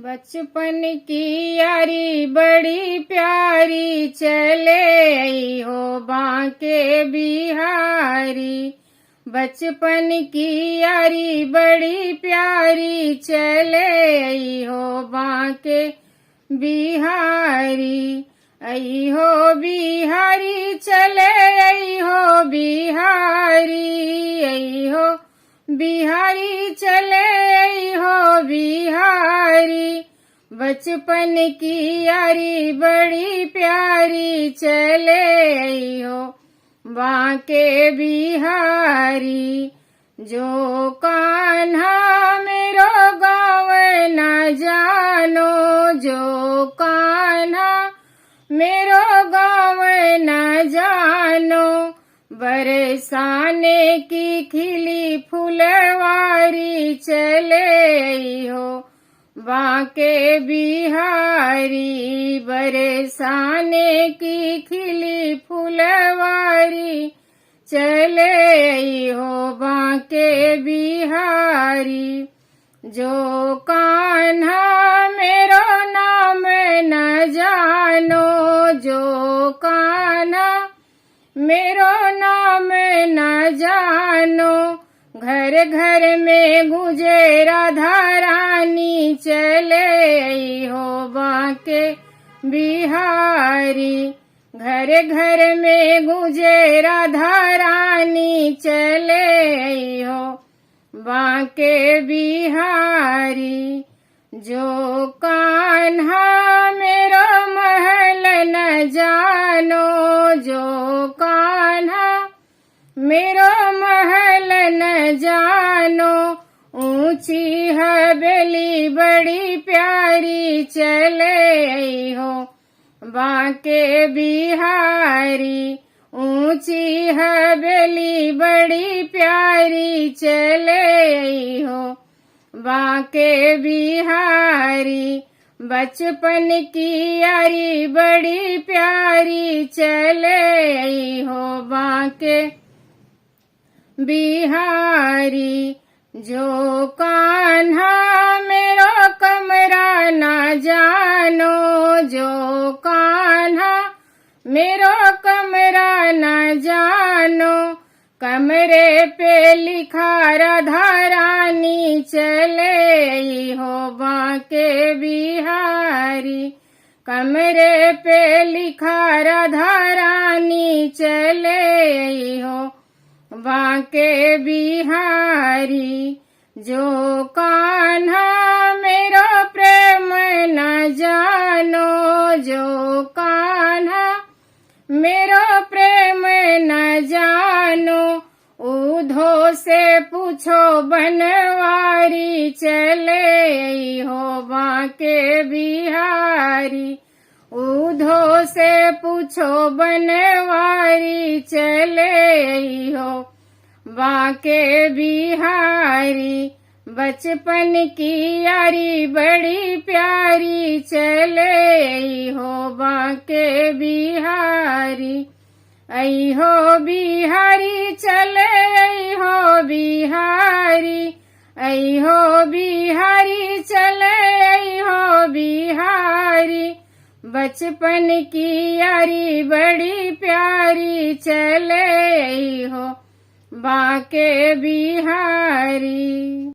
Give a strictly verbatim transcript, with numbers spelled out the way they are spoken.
बचपन की यारी बड़ी प्यारी, चले आई हो बांके बिहारी। बचपन की यारी बड़ी प्यारी, चले आई हो बांके बिहारी। आई हो बिहारी, चले आई हो बिहारी, आई हो बिहारी, चले आई हो बिहारी। बचपन की यारी बड़ी प्यारी, चले आई हो बांके बिहारी। जो कान्हा मेरो गाँव न जानो, जो कान्हा मेरो गाँव न जानो, बरसाने की खिली फुलवारी, चले आई हो बांके बिहारी। बरसाने की खिली फुलवारी, चले आई हो बांके बिहारी। जो कान्हा मेरो नाम न जानो, जो कान्हा मेरो नाम न जानो, घर घर में गूंजे राधा रानी, चले आई हो बांके बिहारी। घर घर में गूंजे राधा रानी, चले आई हो बांके बिहारी। जो कान्हा मेरो महल न जानो, जो कान्हा मेरो महल न जानो, ऊंची हवेली बड़ी प्यारी, चले आई हो बांके बिहारी। ऊंची हवेली बड़ी प्यारी, चले आई हो बांके बिहारी। बचपन की यारी बड़ी प्यारी, चले आई हो बांके बिहारी। जो कान्हा मेरो कमरा न जानो, जो कान्हा मेरो कमरा न जानो, कमरे पे लिखा राधा रानी, चले आई हो बांके बिहारी। कमरे पे लिखा राधा रानी, चले आई हो बांके बिहारी। जो कान्हा मेरो प्रेम न जानो, जो कान्हा मेरो प्रेम न जानो, ऊधो से पूछो बनवारी, चले आई हो बांके बिहारी। ऊधो से पूछो बनवारी, चले आई हो बांके बिहारी। बचपन की यारी बड़ी प्यारी, चले आई हो बांके बिहारी। आई हो बिहारी, चले आई हो बिहारी। आई हो बिहारी, चले आई हो बिहारी। बचपन की यारी बड़ी प्यारी, चले आई हो बांके बिहारी।